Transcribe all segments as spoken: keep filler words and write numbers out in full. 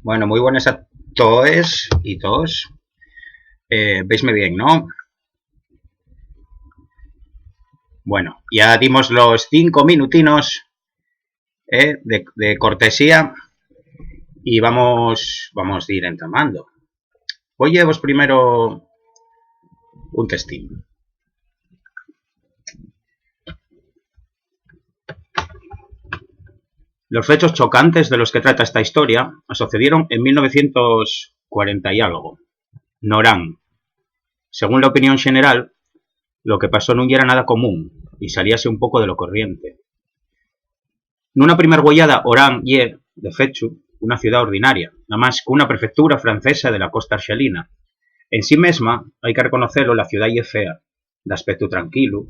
Bueno, muy buenas a toes y toos. Eh, veisme bien, ¿no? Bueno, ya dimos los cinco minutinos, eh, de, de cortesía y vamos, vamos a ir entamando. Voy a vos primero un testín. Los fechos chocantes de los que trata esta historia sucedieron en mil novecientos cuarenta y algo, n'Orán. Según la opinión general, lo que pasó nun yera nada común y salíase un poco de lo corriente. Nuna primer güeyada, Orán ye, de fechu, una ciudá ordinaria, namás qu'una prefectura francesa de la costa arxelina. En sí mesma, hai que reconocelo, la ciudá ye fea, d'aspectu tranquilu,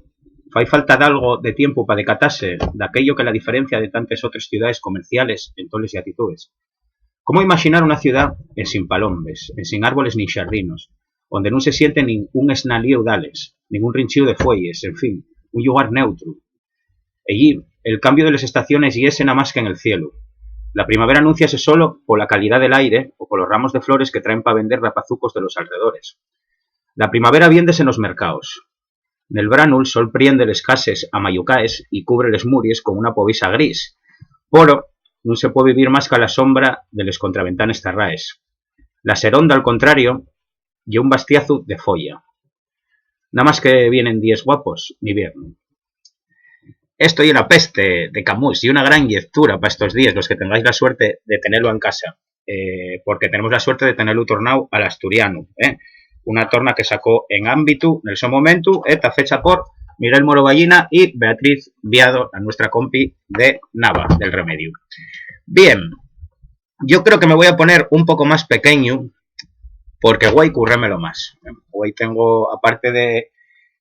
Fai falta dalgo de tiempu pa decatase d'aquello que la diferencia de tantes otres ciudaes comerciales en toles llatitudes. ¿Cómo imaxinar una ciudá ensin palombes, ensin árboles nin xardinos, onde nun se siente nin un esnalíu d'ales, nin un rinchíu de fueyes, en fin, un llugar neutru? Ellí, el cambiu de les estaciones yese namás que nel cielu. La primavera anúnciase solo pola calidá del aire o polos ramos de flores que traen pa vender rapazucos de los alredores. La primavera viéndese nos mercaos. Nel branul sol priende les cases amayucaes y cubre les muries con una povisa gris. Poro, nun se pue vivir más ca la sombra de les contraventanes zarraes. La seronda, al contrario, ye un bastiazu de folla. Namás que vienen díes guapos, n'hibiernu. Esto ye La peste, de Camus, ye una gran llectura pa estos díes, los que tengáis la suerte de tenelo en casa, eh, porque tenemos la suerte de tenelu tornao al asturianu, eh. Una torna que sacó en Ámbitu nel so momentu, eh, ta fecha por Miguel Moro Ballina y Beatriz Viado, la nuestra compi de Nava, del Remediu. Bien, yo creo que me voy a poner un poco más pequeño, porque güei currémelo más. Güei tengo, aparte de,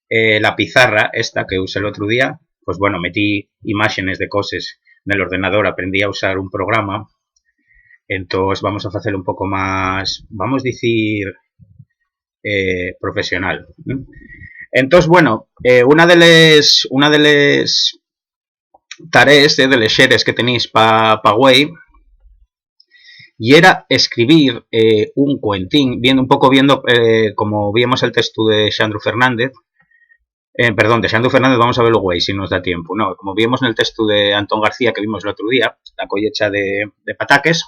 eh, la pizarra esta que usé el otro día, pues bueno, metí imágenes de coses nel ordenador, aprendí a usar un programa, entonces vamos a hacer un poco más, vamos a decir, eh, profesional. Entonces, bueno, eh, una de les, una de les tarees, eh, de les xeres que tenéis pa, pa güei, y era escribir, eh, un cuentín, viendo, un poco viendo, eh, como vimos el texto de Xandro Fernández, eh, perdón, de Xandro Fernández, vamos a verlo güei, si nos da tiempo, ¿no? Como vimos en el texto de Antón García que vimos el otro día, La collecha de, de pataques,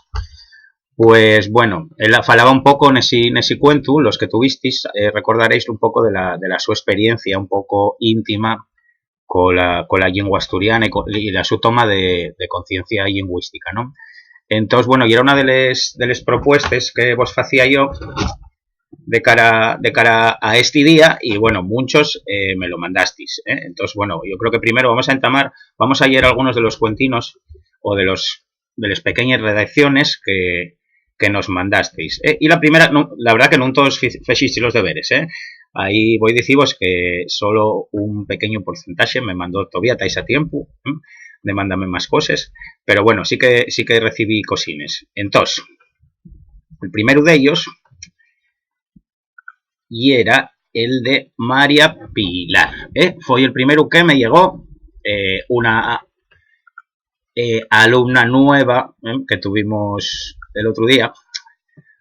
pues, bueno, él falaba un poco nesi, nesi cuentu, los que tuvistis, eh, recordaréis un poco de la, de la su experiencia un poco íntima cola, cola llingua asturiana y co-, y la su toma de, de conciencia lingüística, ¿no? Entós, bueno, y era una de les, de les propuestes que vos facía yo de cara, de cara a este día y, bueno, muchos, eh, me lo mandastis, ¿eh? Entós, bueno, yo creo que primero vamos a entamar, vamos a leer algunos de los cuentinos o de los, de les pequeñes redacciones que, que nos mandasteis, ¿eh? Y la primera, no, la verdad que nun todos fi-, fexistes los deberes, ¿eh? Ahí voi dicivos que solo un pequeño porcentaxe me mandó, todavía tais a tiempo, ¿eh? De mandame más coses, pero bueno, sí que, sí que recibí cosines. Entós, el primeru d'ellos yera el de María Pilar, ¿eh? Foi el primeru que me llegó, eh, una, eh, alumna nueva, ¿eh?, que tuvimos el otro día.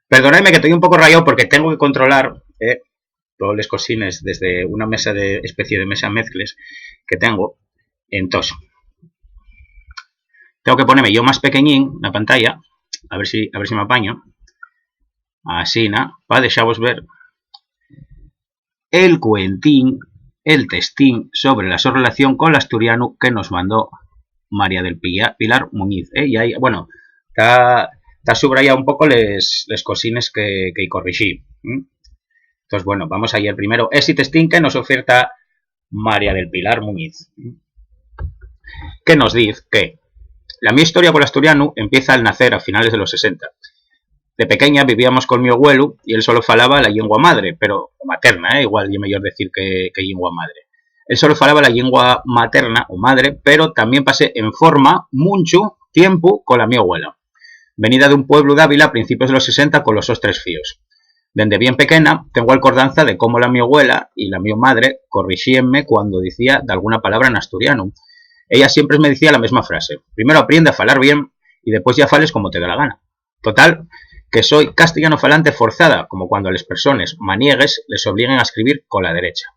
Perdonadme que estoy un poco rayado porque tengo que controlar, ¿eh?, todos los cosines desde una mesa de, especie de mesa mezcles que tengo. Entonces, tengo que ponerme yo más pequeñín la pantalla, a ver si, a ver si me apaño. Asina, pa dexavos ver el cuentín, el testín sobre la so relación col asturianu que nos mandó María del Pilla-, Pilar Muñiz, ¿eh? Y ahí, bueno, ta, ta subrayao un poco les, les cosines que, que-y corrixí, ¿m? Entonces, bueno, vamos a ir primero esi testín que nos oferta María del Pilar Muñiz, que nos diz que la mi historia col asturianu empieza al nacer a finales de los sesenta. De pequeña vivíamos col mio güelu y él solo falaba la llingua madre, pero, o materna, eh, igual ye meyor decir que, que llingua madre. Él solo falaba la llingua materna o madre, pero tamién pasé en forma munchu tiempu cola mio güela, venida d'un pueblu d'Ávila a principios de los sesenta colos sos tres fíos. Dende bien pequena, tengo alcordanza de cómo la mio güela y la mio madre corrixíenme cuando dicía dalguna palabra n'asturianu. Ella siempre me dicía la mesma frase: "Primero apriende a falar bien y depués ya fales como te da la gana". Total, que soi castellanofalante forzada, como cuando a les persones maniegues les obliguen a escribir cola derecha.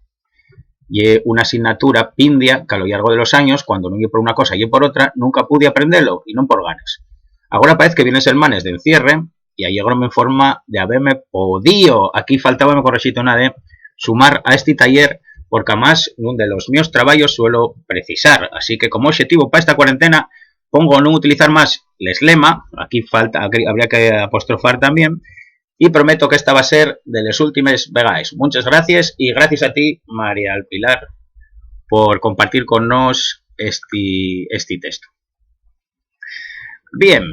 Ye una asignatura pindia qu'a lo llargo de los años, cuando nun ye por una cosa, ye por otra, nunca pude aprendelo, y non por ganes. Agora paez que vienes el manes d'encierre, y allégrome en forma de habeme podío. Aquí faltábame correxite una de sumar a esti taller, porque amás nun de los mios trabayos suelo precisar. Así que, como oxetivo pa esta cuarentena, pongo nun utilizar más l'eslema, aquí falta, aquí habría que apostrofar tamién, y prometo qu'esta va ser de les últimes vegaes. Munches gracies, y gracies a ti, María del Pilar, por compartir con nós esti, esti textu. Bien,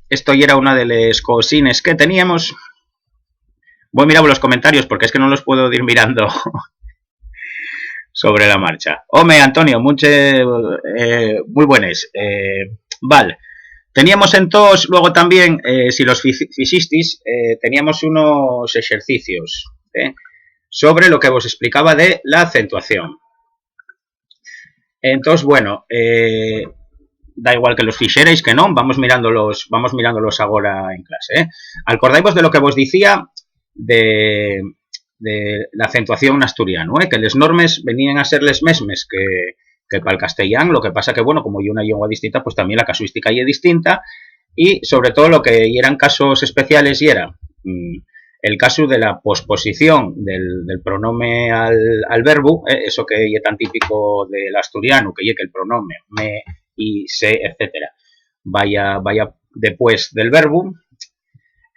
esto yera una de les cosines que teníamos. Voi mirar los comentarios porque es que nun los puedo dir mirando. sobre la marcha. Home, Antonio, munche, eh, mui buenes. Eh, val. Teníamos entós, luego también, eh, si los fi-, fixistis, eh, teníamos unos exercicios, eh, sobre lo que vos explicaba de la acentuación. Entós, bueno, eh, da igual que los fixerais que non, vamos mirándolos, vamos mirándolos agora en clase, eh. Alcordaivos de lo que vos dicía de, de la acentuación n'asturianu, eh, que les normes veníen a ser les mesmes que, que pal castellán, lo que pasa que, bueno, como ye una llingua distinta, pues tamién la casuística ye distinta, y sobre todo lo que yeran casos especiales yera, mm, el casu de la posposición del, del pronome al, al verbu, eh, eso que ye tan típico del asturianu, que ye que el pronome, me, y, se, etcétera, vaya, vaya depués del verbu.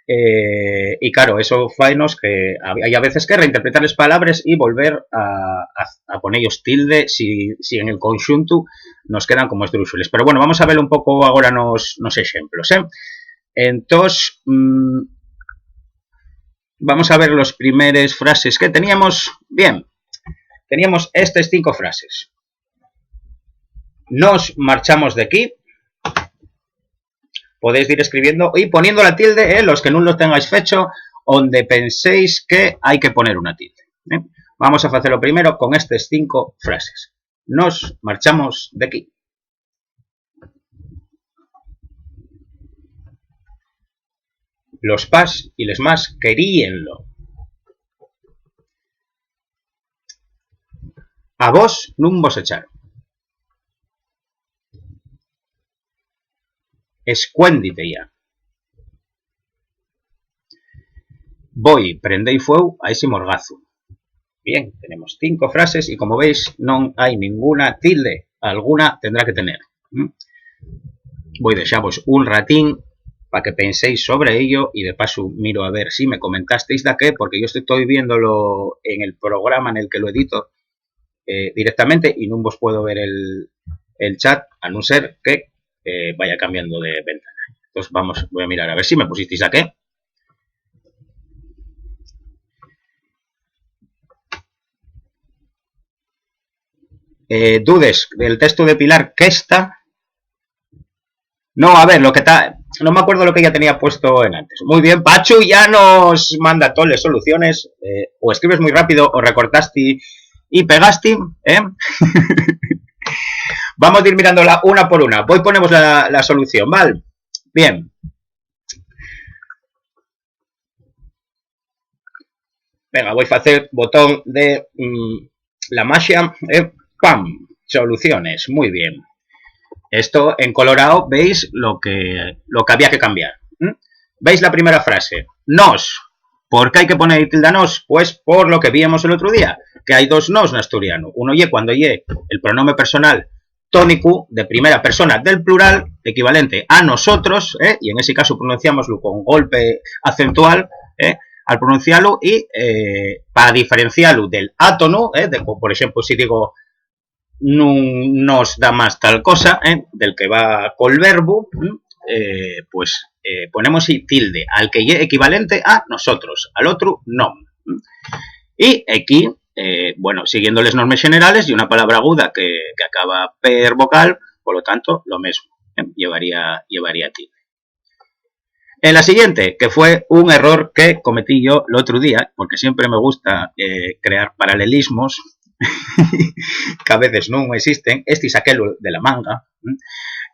Eh, y claro, eso faenos que hab-, hai a veces que reinterpretar les palabres y volver a, a, a ponellos tilde si, si en el conxuntu nos quedan como esdrúxules. Pero bueno, vamos a ver un poco agora nos, nos exemplos, eh. Entós, mm, vamos a ver los primeres frases que teníamos. Bien, teníamos estes cinco frases. Nos marchamos d'equí. Podéis dir escribiendo y poniendo la tilde, eh, los que nun lo tengáis fecho, onde penséis que hai que poner una tilde, eh. Vamos a facelo primero con estes cinco frases. Nos marchamos d'equí. Los pas y les mas queríenlo. A vos nun vos echaron. Escuéndite ya. Voi prendei fueu a esi morgazu. Bien, tenemos cinco frases y, como veis, non hai ninguna tilde. Alguna tendrá que tener. ¿Mm? Voi dexavos un ratín pa que penséis sobre ello y, de pasu, miro a ver si me comentasteis daqué, porque yo estoy viéndolo en el programa en el que lo edito, eh, directamente y nun vos puedo ver el, el chat, a non ser que, eh, vaya cambiando de ventana. Entonces vamos, voy a mirar a ver si me pusisteis daqué. Eh, dudes del texto de Pilar, que está. No, a ver, lo que ta-, no me acuerdo lo que ya tenía puesto en antes. Muy bien, Pachu ya nos manda todas las soluciones. Eh, o escribes muy rápido, o recortaste y pegaste, ¿eh? Vamos a ir mirándola una por una. Voy, ponemos la, la solución, ¿vale? Bien. Venga, voi facer botón de, mm, la maxia, eh, ¡pam! Soluciones, mui bien. Esto en colorao veis lo que, lo que había que cambiar, ¿m? Veis la primera frase. Nos. ¿Por qué hai que poner tilde a nos? Pues por lo que víamos el otru día, que hai dos nos n'asturianu. Uno ye cuando ye el pronome personal tónicu de primera persona del plural, equivalente a nosotros, ¿eh? Y en ese caso pronunciámoslo con golpe acentual, ¿eh? Al pronuncialo y, eh, pa diferencialo del átonu, ¿eh? De, por exemplo, si digo, nun nos da más tal cosa, ¿eh? Del que va col verbu, ¿m? Eh, pues, eh, ponemos y tilde al que ye equivalente a nosotros, al otru non. Y aquí, eh, bueno, siguiendo les normes generales, y una palabra aguda que, que acaba per vocal, por lo tanto, lo mesmo, ¿eh? Llevaría, llevaría tilde. En la siguiente, que fue un error que cometí yo el otro día, porque siempre me gusta, eh, crear paralelismos, que a veces nun existen, este saquélo de la manga, ¿m?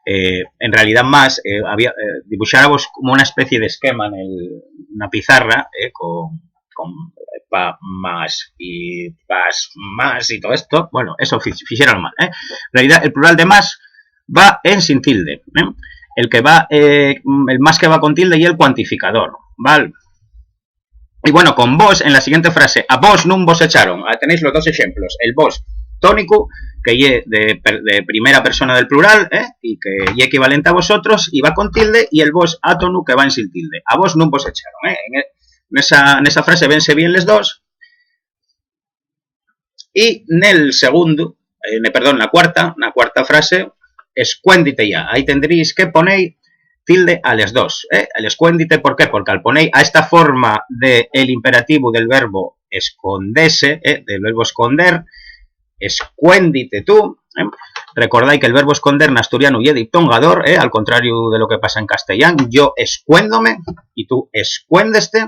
Eh, en realidad más, eh, había, eh, dibuxáramos como una especie de esquema en el, na pizarra, eh, con, con, eh, pa más y pas más y todo esto. Bueno, eso fi-, fixeron mal, ¿eh? En realidad, el plural de más va en sin tilde, ¿eh? El que va, eh, el más que va con tilde y el cuantificador, ¿vale? Y bueno, con vos, en la siguiente frase, a vos nun vos echaron. Ah, tenéis los dos exemplos. El vos tónicu, que ye de per-, de primera persona del plural, ¿eh? Y que ye equivalente a vosotros, y va con tilde, y el vos átonu, que va en sin tilde. A vos nun vos echaron, ¿eh? En e-, nesa, nesa frase vense bien les dos. Y nel segundo, eh, ne-, perdón, na cuarta, na cuarta frase, escuéndite ya. Ahí tendríais que poner tilde a les dos, ¿eh? El escuéndite, ¿por qué? Porque al poner a esta forma de el imperativo del verbo escondese, ¿eh? Del verbo esconder, escuéndite tú, ¿eh? Recordái que el verbo esconder n'asturianu ye diptongador, ¿eh? Al contrario de lo que pasa en castellán, yo escuéndome y tú escuéndeste,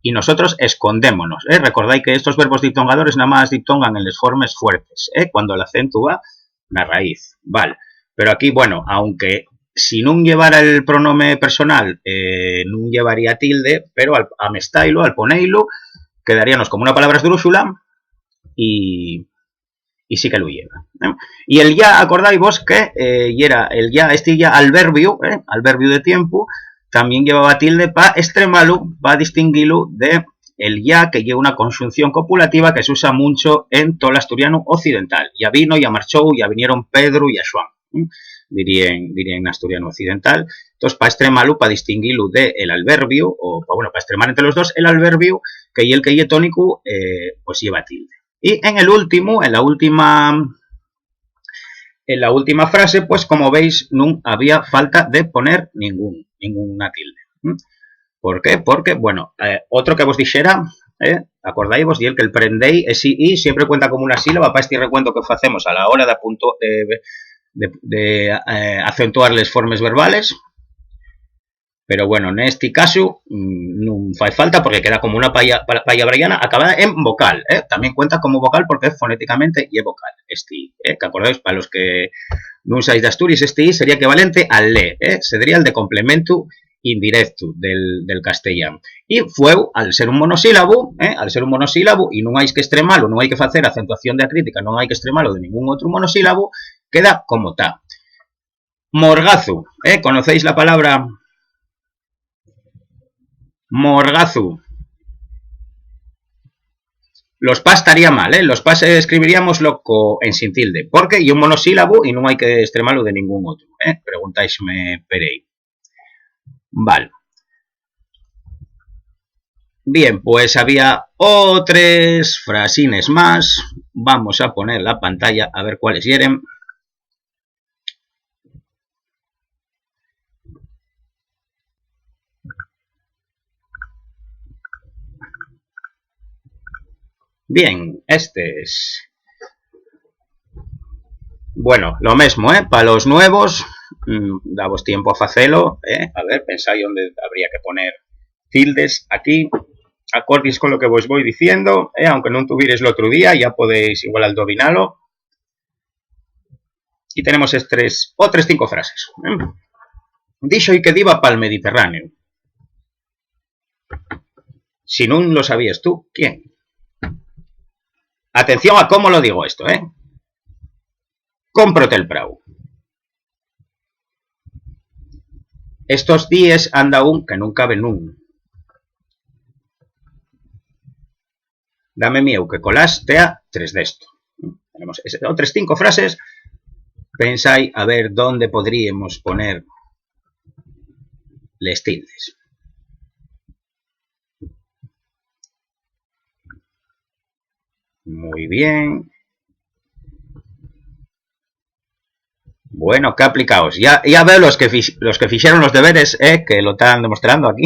y nosotros escondémonos, ¿eh? Recordái que estos verbos diptongadores nada más diptongan en les formes fuertes, ¿eh? Cuando l'acentu va na raíz, ¿vale? Pero aquí, bueno, aunque si nun llevara el pronome personal, eh, nun llevaría tilde, pero al amestailu, al poneilu, quedaríanos como una palabra esdrúxula y, y sí que lu lleva, ¿eh? Y el ya, acordaivos que, eh, yera el ya, esti ya alverbiu, ¿eh? Alverbiu de tiempu, tamién llevaba tilde pa estremalu, pa distinguilu de el ya, que ye una conxunción copulativa que s'usa muncho en tol asturianu occidental. Ya vino, ya marchou, ya vinieron Pedru ya Xuan. ¿Mm? Diríen, diríen n'asturianu occidental. Entós, pa estremalu, pa distinguilu de el alverbiu, o pa, bueno, pa estremar entre los dos, el alverbiu, que ye el que ye tónicu, eh, pues lleva tilde. Y en el últimu, en la última, en la última frase, pues, como veis, nun había falta de poner ningún, ninguna tilde. ¿Mm? ¿Por qué? Porque, bueno, eh, otro que vos dixera, ¿eh? Acordaivos, y el que el prendéi, esi i siempre cuenta como una sílaba pa esti recuento que facemos a la hora de apunto-, de, de, de, eh, acentuar les formes verbales. Pero bueno, nesti casu, mm, nun fai falta porque queda como una paya-, pa-, pallabra llana acabada en vocal, ¿eh? Tamién cuenta como vocal porque fonéticamente ye vocal, esti, ¿eh? Que acordaos, pa los que nun saís d'Asturies, esti i sería equivalente al le, ¿eh? Sería el de complementu indirectu del, del castellán. Y fueu, al ser un monosílabu, ¿eh? Al ser un monosílabu, y nun hai que estremalo, nun hai que facer acentuación diacrítica, nun hai que estremalo de ningún otru monosílabu, queda como ta. Morgazu, ¿eh? ¿Conocéis la palabra morgazu? Los pas estaría mal, ¿eh? Los pas, eh, escribiríamoslo co, en sin tilde, porque ye un monosílabu y nun hai que estremalo de ningún otru, ¿eh? Preguntáisme per ehí. Vale. Bien, pues había otres frasines más. Vamos a poner la pantalla a ver cuáles yeren. Bien, estes. Bueno, lo mesmo, ¿eh? Pa los nuevos, mm, davos tiempo a facelo, ¿eh? A ver, pensái onde habría que poner tildes aquí. Acordis con lo que vos voi diciendo, ¿eh? Aunque nun tuvieres l'otru día, ya podéis igual aldobinalo. Y tenemos estres, otres cinco frases, ¿eh? Dixo-y que diba pal Mediterráneu. Si nun lo sabíes tú, ¿quién? Atención a cómo lo digo esto, ¿eh? Cómprote el prau. Estos díes anda un que nun cabe nun. Dame mieu que Colás tea tres d'esto. Tenemos es-, otres cinco frases. Pensái a ver dónde podríemos poner les tildes. Muy bien. Bueno, qué aplicaos. Ya, ya veo los que fix-, los que fixeron los deberes, eh, que lo están demostrando aquí.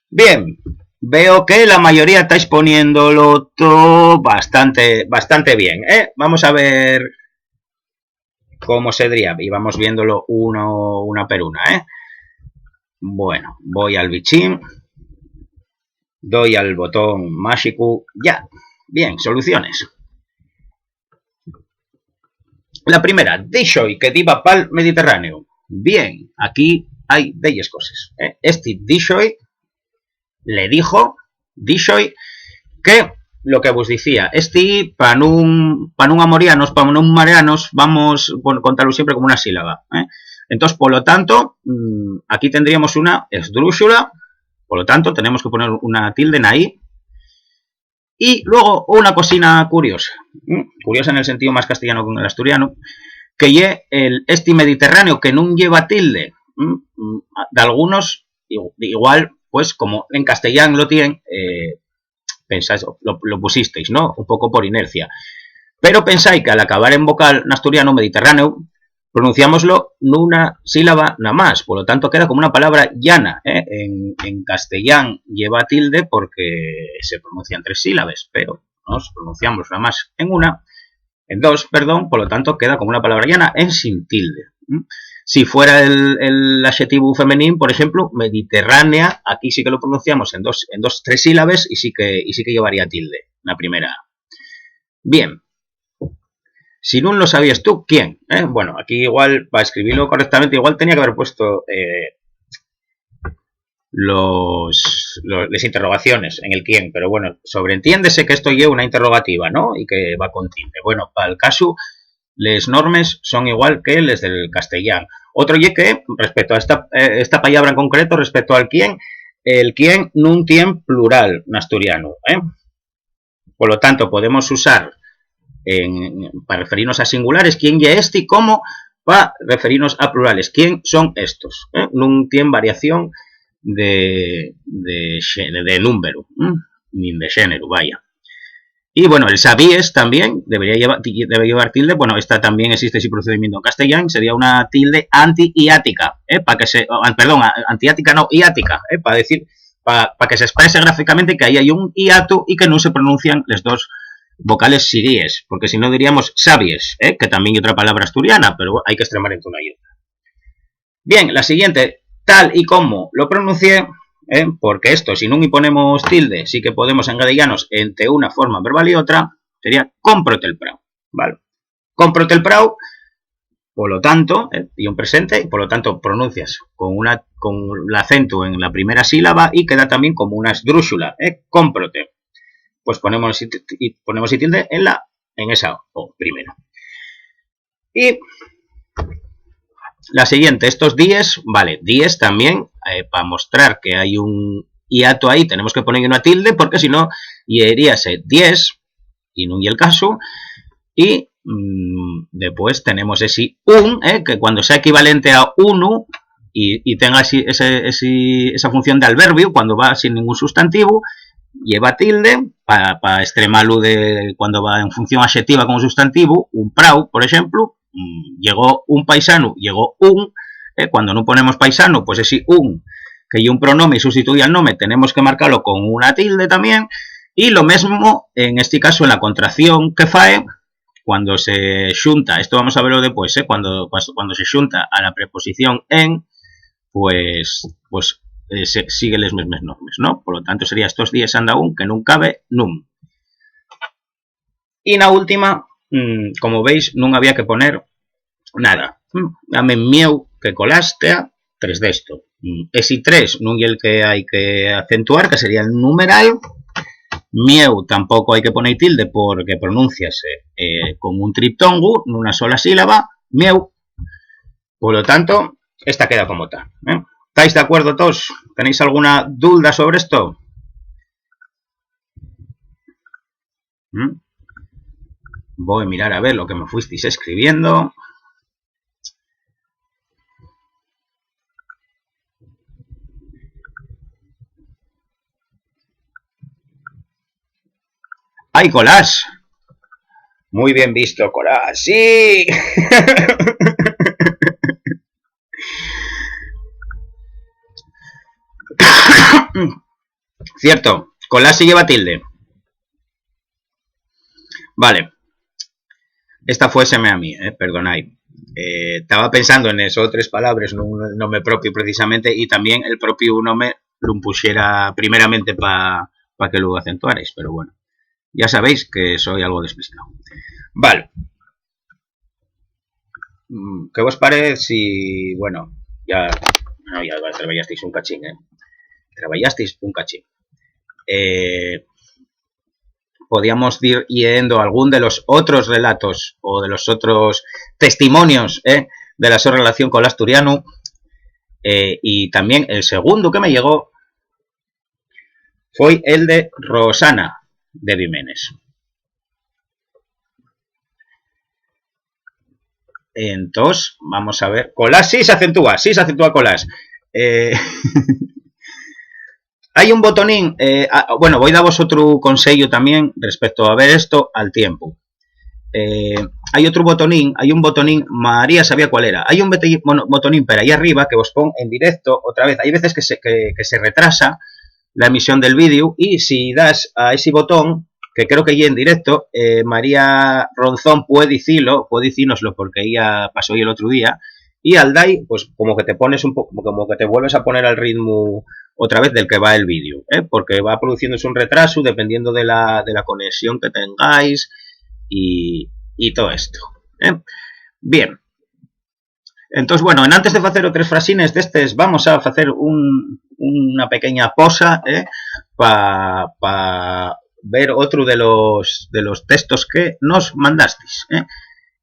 Bien, veo que la mayoría estáis poniéndolo todo bastante, bastante bien, ¿eh? Vamos a ver cómo se diría. Y vamos viéndolo uno, una per una, ¿eh? Bueno, voy al bichín. Doy al botón máxico. Ya. Bien, soluciones. La primera, díxo-y que diba pal Mediterráneu. Bien, aquí hai delles coses, ¿eh? Esti díxo-y, le dijo, díxo-y que lo que vos dicía, esti, pa nun, pa nun amorianos, pa nun mareanos, vamos pon-, contalo siempre como una sílaba, ¿eh? Entós, polo tanto, mm, aquí tendríamos una esdrúxula, polo tanto, tenemos que poner una tilde na i. Y luego una cosina curiosa, ¿m? Curiosa en el sentido más castellano que en el asturiano, que ye el, esti Mediterráneo, que nun lleva tilde, ¿m? Mm, a-, d'algunos, igu-, igual, pues, como en castellán lo tien, eh, pensáis, lo, lo pusisteis, ¿no? Un poco por inercia. Pero pensái que al acabar en vocal n'asturiano Mediterráneo, pronunciámoslo nuna sílaba namás, polo tanto queda como una palabra llana, ¿eh? En, en castellán lleva tilde porque se pronuncian tres sílabes, pero Nos pronunciamos nada más en una, en dos, perdón, por lo tanto queda como una palabra llana, en sin tilde. ¿Mm? Si fuera el, el axetivu femenín, por exemplu, mediterránea, aquí sí que lo pronunciamos en dos, en dos, tres sílabes y sí que, y sí que llevaría tilde na primera. Bien. Si nun lo sabíes tú, ¿quién? ¿Eh? Bueno, aquí igual, pa escribilo correctamente, igual tenía que haber puesto, eh, los, los, les interrogaciones en el quién, pero bueno, sobreentiéndese que esto ye una interrogativa, ¿no? Y que va con tilde. Bueno, pal casu, les normes son igual que les del castellán. Otro ye que, respecto a esta, eh, esta pallabra en concreto, respecto al quién, el quién nun tien plural n'asturianu, ¿eh? Polo tanto, podemos usar en, pa referirnos a singulares, quién ye esti, como pa referirnos a plurales, quién son estos, ¿eh? Nun tien variación de, de xe-, de númberu, ¿eh? Nin de xéneru, vaya. Y bueno, el sabíes también debería llevar, ti-, debe llevar tilde. Bueno, esta también existe ese procedimiento en castellán, sería una tilde antihiática, ¿eh? Pa que se, ah, perdón, a-, antihiática no, hiática, ¿eh? Pa decir, pa, pa que se exprese gráficamente que ahí hai un hiato y que nun se pronuncian les dos vocales siguíes, porque si no diríamos sabies, ¿eh? Que también ye otra palabra asturiana, pero hai que extremar entre una y otra. Bien, la siguiente, tal y como lo pronuncié, ¿eh? Porque esto, si nun y ponemos tilde, sí que podemos engadeyanos ente una forma verbal y otra, sería cómprote el prau, ¿vale? Cómprote el prau, polo tanto, ¿eh? Y un presente, y polo tanto pronuncias con una, con l'acentu en la primera sílaba y queda también como una esdrúxula, ¿eh? Cómprote. Pues ponemos y ti-, y ponemos y tilde en la, en esa o primera. Y la siguiente, estos díes, vale, díes también, eh, pa mostrar que hai un hiato ahí, tenemos que poner una tilde, porque si no, yeríase diez, y nun ye el casu. Y, mm, después tenemos esi un, ¿eh? Que cuando sea equivalente a unu y, y tenga esi, ese, esi, esa función de alverbiu, cuando va sin ningún sustantivu, lleva tilde, pa, pa estremalu de cuando va en función axetiva con un sustantivu, un prau, por exemplu, mm, llegó un paisanu, llegó un, ¿eh? Cuando nun ponemos paisanu, pues esi un, que ye un pronome y sustituye al nome, tenemos que marcalo con una tilde también. Y lo mesmo, en esti casu, en la contracción que fae, cuando se xunta, esto vamos a verlo después, ¿eh? Cuando, cuando, cuando se xunta a la preposición en, pues, pues, eh, se, sigue les mesmes normes, ¿no? Por lo tanto, sería estos díes anda un, que nun cabe nun. Y na última, mm, como veis, nun había que poner nada. Mm, dame mieu que Colás tea tres d'esto. Mm, esi tres nun ye el que hai que acentuar, que sería el numeral. Mieu tampoco hai que poner tilde porque pronúnciase, eh, con un triptongu, nuna sola sílaba, mieu. Polo tanto, esta queda como ta, ¿eh? ¿Tais d'acuerdo toos? ¿Tenéis alguna dulda sobre esto? ¿Mm? Voi mirar a ver lo que me fuisteis escribiendo. ¡Ai, Colás! Muy bien visto, Colás. ¡Sí! Cierto, Colás sí lleva tilde. Vale. Esta fuéseme a mí, eh, perdonai. Eh, taba pensando en esos tres palabres, nun nome propiu precisamente, y también el propiu nome lo empuxera primeramente pa, pa que lo acentuarais, pero bueno, ya sabéis que soy algo despistao. Vale. Mm, ¿qué vos parez si, bueno, ya, no, ya traballasteis un cachín, eh? Traballasteis un cachín. Eh, podíamos ir leyendo algún de los otros relatos o de los otros testimonios, eh, de la so relación con l'asturianu. Eh, y también el segundo que me llegó foi el de Rosana de Vimenes. Entós, vamos a ver. Colás, sí, s'acentúa, sí, s'acentúa Colás. Eh, hai un botonín, eh, a, bueno, voi davos otru consello tamién respecto a ver esto al tiempu. Eh, hai otru botonín, hai un botonín, María sabía cuál era. Hai un bete-, bono-, botonín per aí arriba que vos pon en directo otra vez. Hai veces que se, que, que se retrasa la emisión del vídeo y si das a ese botón, que creo que ye en directo, eh, María Ronzón puede dicilo, puede dicínoslo porque ella pasó y el otro día, y al dai, pues como que te pones un poco, como que te vuelves a poner al ritmo otra vez del que va el vídeo, ¿eh? Porque va produciéndose un retraso dependiendo de la, de la conexión que tengáis y, y todo esto, ¿eh? Bien. Entós, bueno, enantes de facer otres frasines d'estes, vamos a facer un, una pequeña posa, ¿eh? Pa, pa ver otru de los, de los textos que nos mandastis, ¿eh?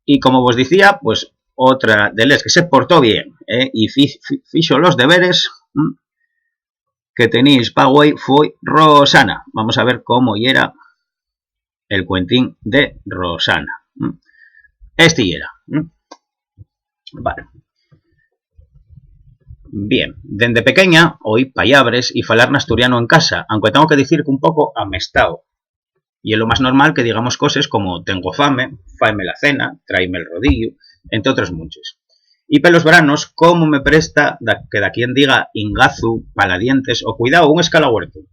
Y como vos dicía, pues otra de les que se portó bien, ¿eh? Y fi, fi, fixo los deberes, ¿m? Que teníais pa güei foi Rosana. Vamos a ver cómo yera el cuentín de Rosana. ¿M? Este yera. ¿M? Vale. Bien, dende pequeña oí pallabres y falar n'asturiano en casa, aunque tengo que dicir qu'un poco amestao. Ye lo más normal que digamos coses como "tengo fame", "faime la cena", "traime el rodillo", entre otres munches. Y pelos veranos, como me presta da, que daquién diga "ingazu", "paladientes" o "cuidao, un escalahuertu".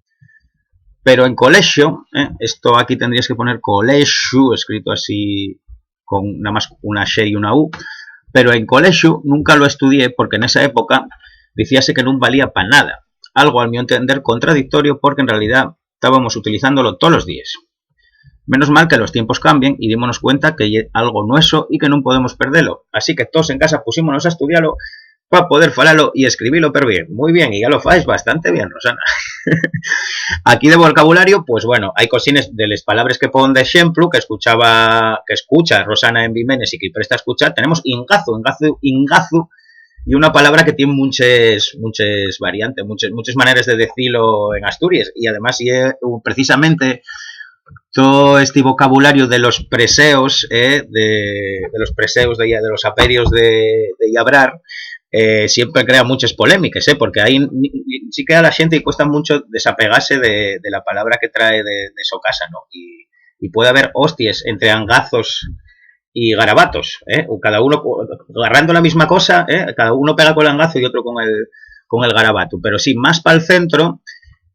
Pero en colexio, ¿eh? Esto aquí tendrías que poner colexu, escrito así, con nada más una X y una U, pero en colexu nunca lo estudié porque nesa época dicíase que nun valía pa nada, algo, al mio entender, contradictorio porque en realidá tábamos utilizándolo tolos díes. Menos mal que los tiempos cambien y dímonos cuenta que ye algo nueso y que nun podemos perdelo, así que toos en casa puxímonos a estudialo pa poder falalo y escribilo perbién. Mui bien, y ya lo faes bastante bien, Rosana. Aquí de vocabulario, pues bueno, hai cosines de les palabres que pon d'exemplu que escuchaba, que escucha Rosana en Bimenes y que presta a escuchar. Tenemos ingazu, ingazu, ingazu, y una palabra que tien munches, munches variantes, munches, munches maneres de decilo en Asturies, y además ye, uh, precisamente todo este vocabulario de los preseos, ¿eh? De, de los preseos de, de los aperios de, de llabrar, eh, siempre crea munches polémiques, ¿eh? Porque hai, ni, ni, sí que a la xente lle cuesta muncho desapegase de, de la palabra que trae de, de so casa, ¿no? Y, y puede haber hostias entre angazos y garabatos, ¿eh? O cada uno co-, agarrando la misma cosa, ¿eh? Cada uno pega col angazu y otro con el, con el garabatu. Pero sí, más pa'l centro,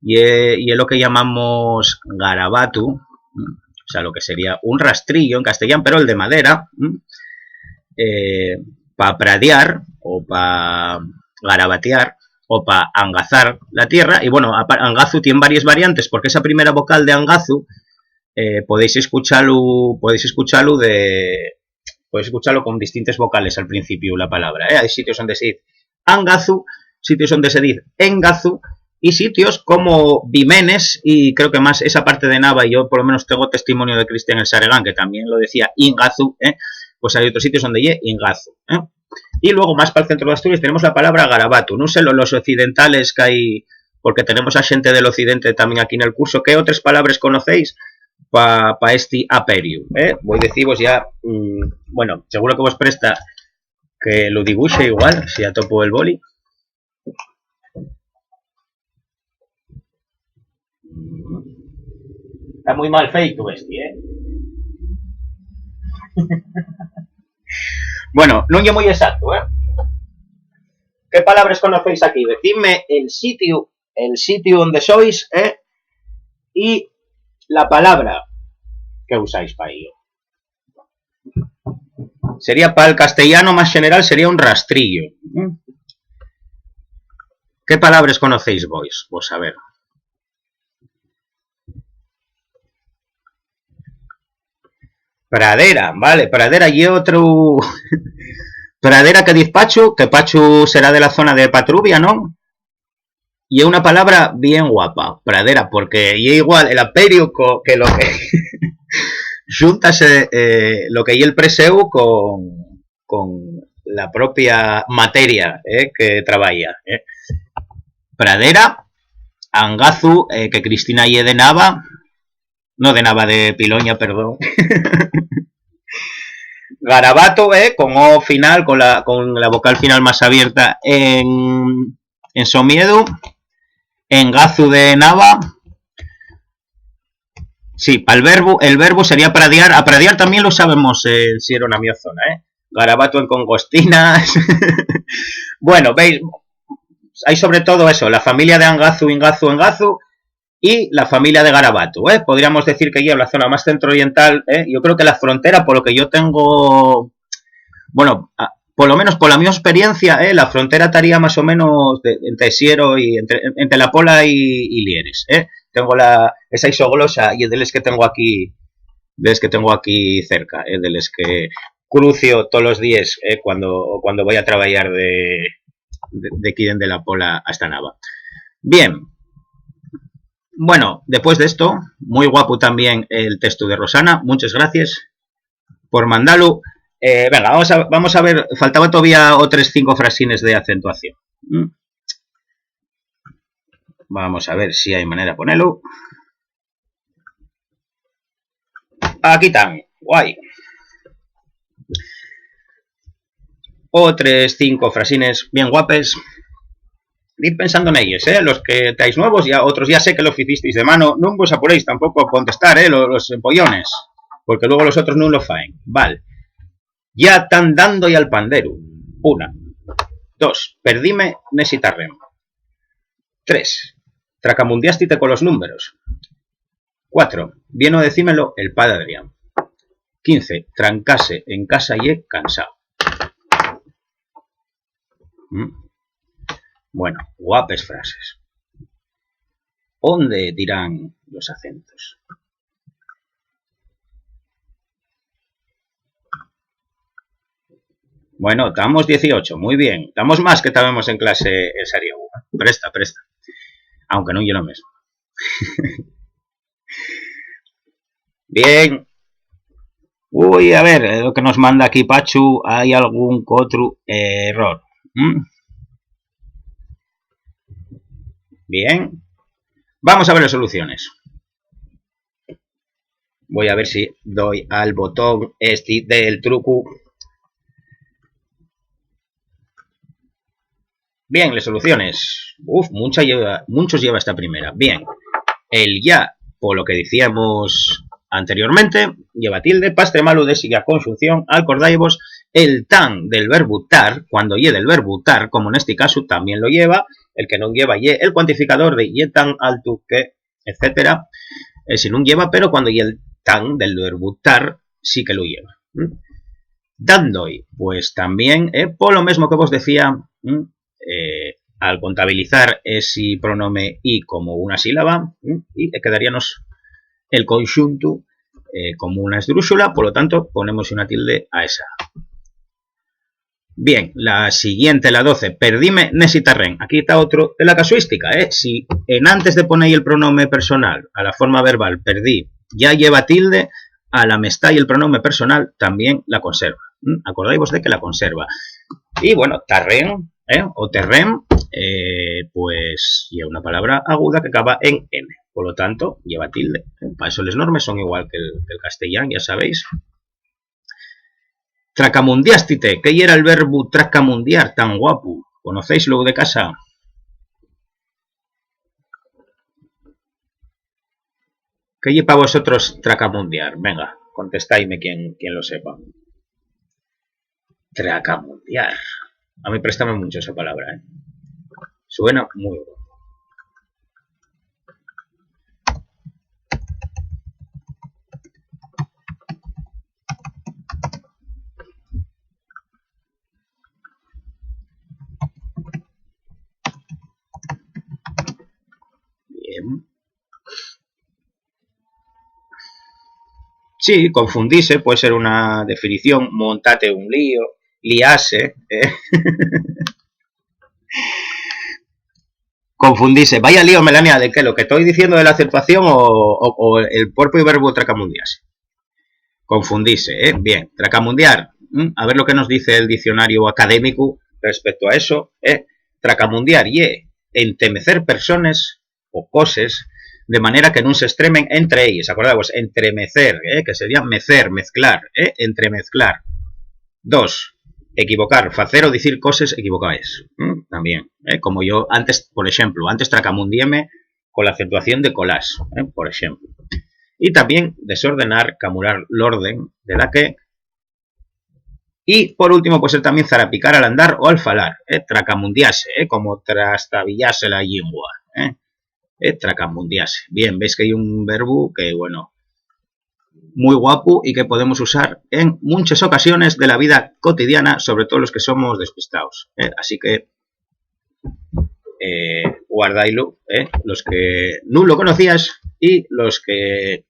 ye, ye lo que llamamos garabatu, ¿m? O sea, lo que sería un rastrillo en castellán, pero el de madera, ¿m? Eh, pa pradiar o pa garabatear o pa angazar la tierra. Y bueno, apa-, angazu tien varias variantes, porque esa primera vocal de angazu, eh, podéis escuchalu, podéis escuchalu de, podéis escuchalu con distintes vocales al principiu la palabra, ¿eh? Hai sitios onde se diz angazu, sitios onde se diz engazu, y sitios como Bimenes, y creo que más esa parte de Nava, y yo por lo menos tengo testimonio de Cristian el Saregán, que también lo decía ingazu, ¿eh? Pues hai otros sitios onde ye ingazu, ¿eh? Y luego, más pa'l centro de Asturias, tenemos la palabra garabatu. Nun sé lo, los occidentales qu'hai, porque tenemos a xente del occidente también aquí nel curso, ¿qué otres palabres conocéis pa, pa esti aperiu, ¿eh? Voi dicivos ya, mm, bueno, seguro que vos presta que lo dibuxe igual, si atopo el boli. Está muy mal feito este, ¿eh? Bueno, nun ye muy exacto, ¿eh? ¿Qué palabres conocéis aquí? Decidme el sitio, el sitio onde sois, ¿eh? Y la palabra que usáis pa ello. Sería pa'l castellano más general, sería un rastrillo. ¿Qué palabres conocéis vos? Vos a ver. Pradera, vale, pradera ye otru. Pradera que diz Pachu, que Pachu será de la zona de Patrubia, ¿no? Ye una palabra bien guapa, pradera, porque ye igual el aperiu co-, que lo que xuntase, eh, lo que ye el preseu con, con la propia materia, eh, que trabaya, eh. Pradera, angazu, eh, que Cristina ye de Nava, no de Nava, de Piloña, perdón. Garabato, eh, con o final, con la, con la vocal final más abierta en, en Somiedo, engazu de Nava. Sí, pa'l verbu, el verbu sería pradiar. A pradiar también lo sabemos, eh, si era una miozona, eh. Garabato en congostinas. Bueno, veis, hai sobre todo eso, la familia de angazu, ingazu, engazu, y la familia de Garabatu, ¿eh? Podríamos decir que ye la zona más centro-oriental, ¿eh? Yo creo que la frontera, por lo que yo tengo, bueno, a- por lo menos por la mi experiencia, ¿eh? La frontera estaría más o menos de- entre Siero y entre, entre La Pola y, y Lieres, ¿eh? Tengo la, esa isoglosa y de les que tengo aquí, de les que tengo aquí cerca, ¿eh? De les que crucio todos los días, ¿eh? Cuando, cuando voy a trabajar de, de, de aquí de La Pola hasta Nava. Bien. Bueno, después de esto, muy guapo también el texto de Rosana. Muchas gracias por mandarlo. Eh, venga, vamos a, vamos a ver, faltaba todavía otros cinco frasines de acentuación. Mm. Vamos a ver si hay manera de ponerlo. Aquí están, guay. Otros cinco frasines bien guapes. Id pensando en ellos, ¿eh? Los que estáis nuevos, ya, otros ya sé que lo hicisteis de mano, no vos apuréis tampoco a contestar, ¿eh? Los, los empollones, porque luego los otros no lo faen. Vale. Ya están dando y al panderu. Una. Dos. Perdime nesi tarrén. Tres. Tracamundiástite con los números. Cuatro. Vieno decímelo el padre Adrián. Quince. Trancase en casa ye cansao. Mm. Bueno, guapes frases. ¿Ónde tirán los acentos? Bueno, estamos dieciocho, muy bien. Estamos más que estábamos en clase el sariego. Presta, presta. Aunque no yo lo mismo. Bien. Uy, a ver, eh, lo que nos manda aquí Pachu, ¿hay algún otro error? ¿Mm? Bien. Vamos a ver las soluciones. Voy a ver si doy al botón este del truco. Bien, les soluciones. Uf, mucha lleva, muchos lleva esta primera. Bien. El ya, por lo que decíamos anteriormente, lleva tilde, pa estremalu de siga conxunción, alcordáivos, el tan del verbu tar, cuando ye del verbu tar, como nesti casu, tamién lo lleva, el que non lleva ye el cuantificador de ye tan altu que, etcétera. Eh, si nun lleva, pero cuando ye el tan del verbu tar, sí que lo lleva. ¿Mm? Dandoi, pues tamién, eh, polo mesmo que vos decía, ¿mm? Eh, al contabilizar esi pronome i como una sílaba, ¿mm? Y quedaríanos el conxuntu, eh, como una esdrúxula, polo tanto, ponemos una tilde a esa. Bien, la siguiente, la doce, perdime nesi tarrén. Aquí ta otro de la casuística, ¿eh? Si enantes de poner el pronome personal a la forma verbal perdí ya lleva tilde, a la amistá y el pronome personal tamién la conserva. ¿Mm? Acordáivos de que la conserva. Y bueno, tarrén, ¿eh? O terrén, eh, pues, ye una palabra aguda que acaba en N. Por lo tanto, lleva tilde, ¿eh? Pa eso les normes son igual que el, que el castellán, ya sabéis. Tracamundiástite, ¿qué yera el verbu tracamundiar tan guapu? ¿Conocéislo de casa? ¿Qué ye pa vosotros tracamundiar? Venga, contestaime quien, quien lo sepa. Tracamundiar. A mí préstame mucho esa palabra, ¿eh? Suena muy guapo. Bien. Sí, confundise puede ser una definición, montate un lío, liase, ¿eh? Confundise. Vaya lío, Melania, de que lo que estoy diciendo de la acentuación o, o- o el propio verbo tracamundiase. Confundise, ¿eh? Bien, tracamundiar. ¿Mm? A ver lo que nos dice el diccionario académico respecto a eso, ¿eh? Tracamundiar ye entemecer persones o coses de manera que nun s'estremen entre elles. Acordaos, entremecer, ¿eh? Que sería mecer, mezclar, ¿eh? Entremezclar. Dos, equivocar, facer o dicir coses equivocaes. ¿Mm? También, ¿eh? Como yo antes, por exemplu, antes tracamundiéme con la acentuación de colás, ¿eh? Por exemplu. Y también desordenar, camurar l'orden de daqué. Y por último, puede ser también zarapicar al andar o al falar, ¿eh? Tracamundiase, ¿eh? Como trastabillase la llingua, ¿eh? ¿eh? Tracamundiase. Bien, veis que hai un verbu que, bueno, mui guapu y que podemos usar en munches ocasiones de la vida cotidiana, sobre todo los que somos despistaos, ¿eh? Así que, eh, guardáilu, ¿eh? Los que nun lo conocías y los que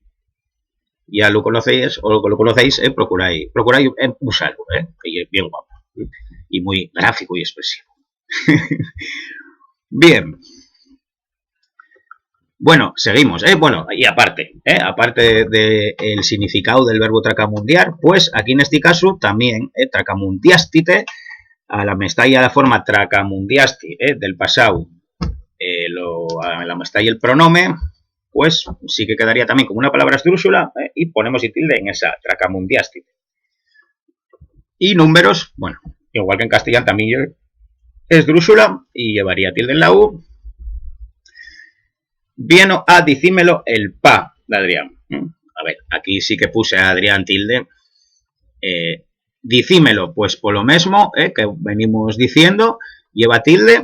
ya lo conocéis o lo conocéis, ¿eh? Procuráis, procuráis, eh, usalo, ¿eh? Que ye bien guapo y muy gráfico y expresivo. Bien. Bueno, seguimos, ¿eh? Bueno, y aparte, ¿eh? Aparte del significado del verbo tracamundiar, pues aquí en este caso también, ¿eh? Tracamundiástite, a la mestalla la forma tracamundiasti, ¿eh? Del pasado, eh, lo, a la mestalla el pronome, pues sí que quedaría también como una palabra esdrúxula, ¿eh? Y ponemos y tilde en esa, tracamundiástite. Y números, bueno, igual que en castellán también ye esdrúxula y llevaría tilde en la U. Vieno a dicímelo el pa d'Adrián. ¿Mm? A ver, aquí sí que puse a Adrián tilde. Eh, dicímelo, pues polo mesmo, eh, que venimos diciendo, lleva tilde,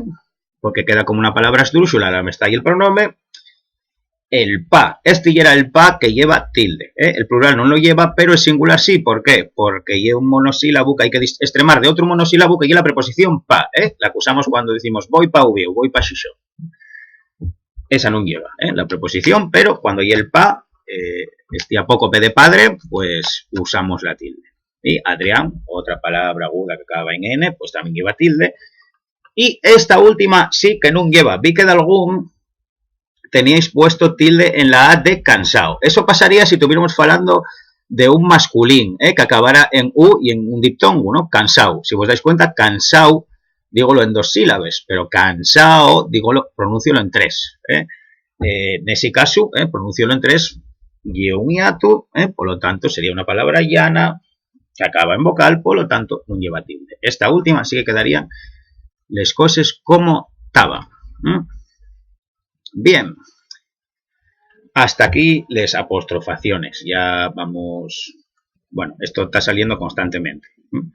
porque queda como una palabra esdrúxula, la mestalla el pronome. El pa, este yera el pa que lleva tilde, ¿eh? El plural non lo lleva, pero el singular sí. ¿Por qué? Porque ye un monosílabu que hai que dis-, estremar de otru monosílabu que ye la preposición pa, ¿eh? La que usamos cuando dicimos voi pa Uviéu, voi pa Xixón. Esa nun lleva, ¿eh? La preposición, pero cuando ye el pa, eh, este apócope de padre, pues usamos la tilde. Y Adrián, otra palabra aguda que acaba en N, pues también lleva tilde. Y esta última sí que nun lleva. Vi que dalgún teníais puesto tilde en la A de cansao. Eso pasaría si tuviéramos falando de un masculín, ¿eh? Que acabara en U y en un diptongu, ¿no? Cansao. Si vos dais cuenta, cansao, dígolo en dos sílabes, pero cansao, dígolo, pronúncialo en tres, ¿eh? Eh, nesi casu, ¿eh? Pronúncialo en tres, ye un hiatu, ¿eh? Polo tanto, sería una palabra llana, que acaba en vocal, polo tanto, nun lleva tilde. Esta última sí que quedarían les coses como taban. ¿Mm? Bien. Hasta aquí les apostrofaciones. Ya vamos. Bueno, esto está saliendo constantemente. ¿Mm?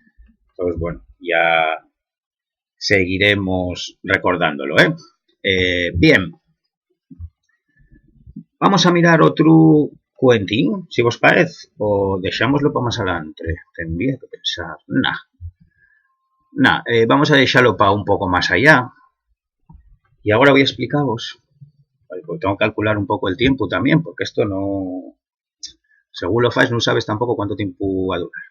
Entonces, bueno, ya seguiremos recordándolo, ¿eh? Eh, bien. Vamos a mirar otru cuentín, si vos paez, o dexámoslo pa más alantre. Tendría que pensar. Nah. Nah, eh, vamos a dexalo pa un poco más allá. Y agora voi a explicavos. Vale, pues tengo que calcular un poco el tiempo también, porque esto no, según lo fais, nun sabes tampoco cuánto tiempo va a durar.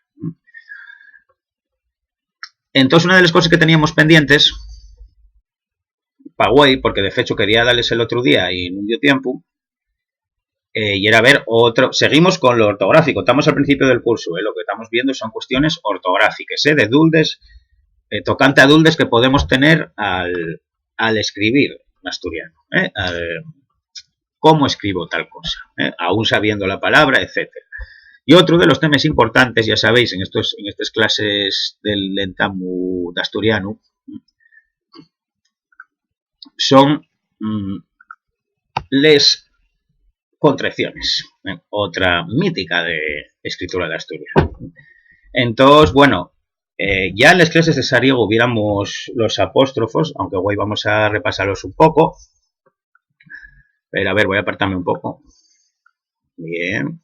Entós, una de les coses que teníamos pendientes, pa güei, porque de fecho quería dales el otru día y nun dio tiempu, eh, y era ver otro. Seguimos con lo ortográfico, estamos al principio del curso, eh, lo que estamos viendo son cuestiones ortográfiques, eh, de duldes, eh, tocante a duldes que podemos tener al, al escribir en asturiano, eh, al, cómo escribo tal cosa, eh, aún sabiendo la palabra, etcétera. Y otro de los temas importantes, ya sabéis, en estos, en estas clases del entamu d'asturianu, son, mm, les contracciones, eh, otra mítica de escritura d'asturianu. Entós, bueno, eh, ya en les clases de sariegu viéramos los apóstrofos, aunque güei vamos a repasalos un poco. Pero, a ver, voi apartame un poco. Bien.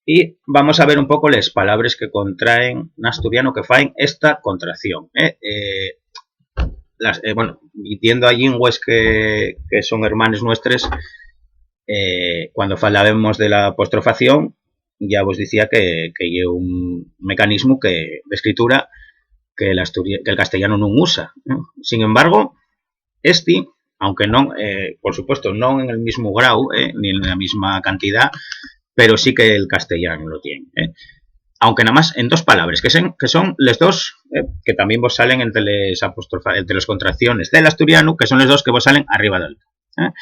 Y vamos a ver un poco les palabres que contraen n'asturianu, que faen esta contracción, eh. Eh, las, eh, bueno, y tiendo a llingües que, que son hermanes nuestres, eh, cuando falábemos de la apostrofación, ya vos dicía que, que ye un mecanismo que, d'escritura que l'asturi-, que el castellano nun usa, eh. Sin embargo, esti, aunque non, eh, por supuesto, non en el mismu grau, eh, ni en la misma cantidá, pero sí que el castellano lo tien, eh. Aunque namás en dos palabres, que sen, que son les dos, eh, que tamién vos salen ente les apostrofa-, ente les contracciones del asturianu, que son les dos que vos salen arriba del, eh,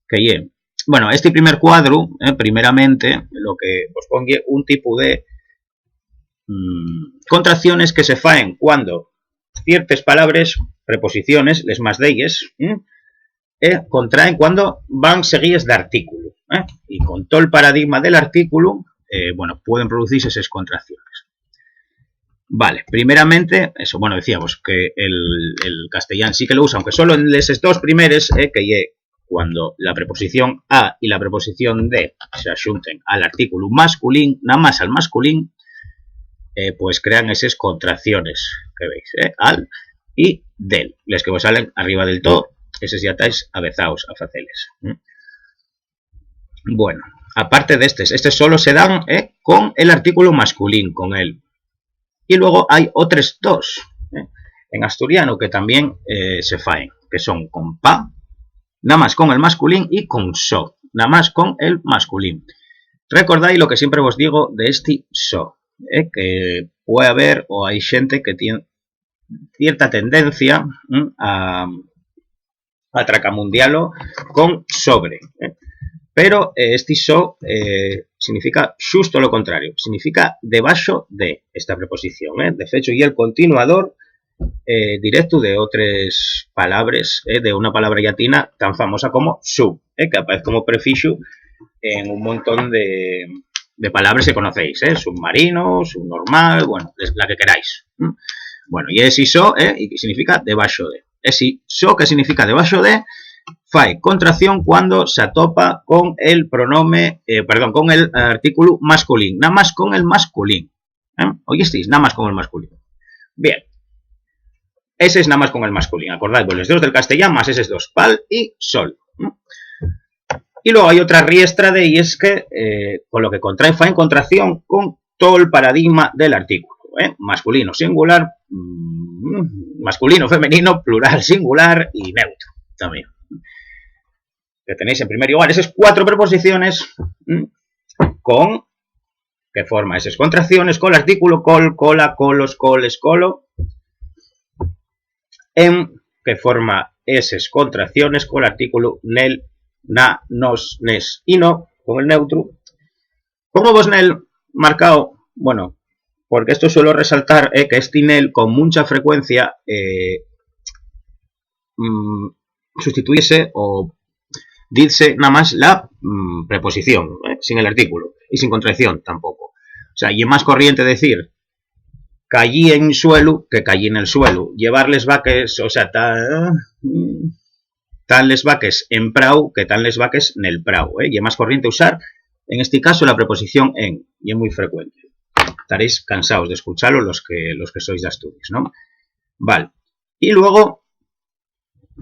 que ye, bueno, esti primer cuadru, eh, primeramente, lo que vos pon ye un tipu de, mm, contracciones que se faen cuando ciertes palabres, preposiciones, les más d'elles, mm, eh, contraen cuando van seguíes d'artículu, eh. Y con tol paradigma del artículu, eh, bueno, pueden producirse eses contracciones. Vale, primeramente, eso, bueno, decíamos que el, el castellán sí que lo usa, aunque solo en les dos primeres, eh, que ye cuando la preposición a y la preposición de se axunten al artículo masculín, namás al masculín, eh, pues crean eses contracciones que veis, eh, al y del, les que vos salen arriba del todo, eses ya tais avezaos a faceles. Bueno, aparte d'estes, estes solo se dan, eh, con el artículo masculín, con el. Y luego hai otres dos, eh, en asturiano que también, eh, se faen, que son con pa, namás con el masculín, y con so, namás con el masculín. Recordáis lo que siempre vos digo de esti so, eh, que puede haber o hai xente que tien cierta tendencia, mm, a, a tracamundialo con sobre, eh. Pero, eh, esti so, eh, significa xusto lo contrario, significa debaxo de esta preposición, eh. De fecho, ye el continuador, eh, directu de otres palabres, eh, de una palabra llatina tan famosa como sub, eh, que aparez como prefixu en un montón de, de palabres que conocéis, eh, submarino, subnormal, bueno, es la que queráis. Mm. Bueno, y esi so, eh, y que significa debaxo de. Esi so que significa debaxo de, fai contracción cuando se atopa con el pronome, eh, perdón, con el artículo masculín, namás con el masculín. ¿Eh? Oyestis, namás con el masculín. Bien. Eses namás con el masculín. Acordáis, les dos del castellán más eses dos, pal y sol. ¿Mm? Y luego hai otra riestra de, y es que, eh, con lo que contrae, fa en contracción con todo el paradigma del artículo, ¿eh? Masculino, singular, mm, masculino, femenino, plural, singular y neutro también. Que tenéis en primer lugar eses cuatro preposiciones, mm, con, que forma eses contracciones, col artículo col, cola, colos, coles, colo, en, que forma eses contracciones col artículo nel, na, nos, nes y no, con el neutru. ¿Cómo vos nel marcao? Bueno, porque esto suelo resaltar, eh, que esti nel con mucha frecuencia, eh, mm, sustituyese o dizse namás la, mm, preposición, eh, sin el artículo y sin contracción tampoco. O sea, ye más corriente decir cayí en suelu que cayí nel suelu. Llevar les vaques, o sea, ta-, mm, tan les vaques en prau que tan les vaques nel prau, eh. Ye más corriente usar, en esti casu, la preposición en, ye mui frecuente. Estaréis cansaos d'escuchalo los que, los que sois d'Asturies, ¿no? Val. Y luego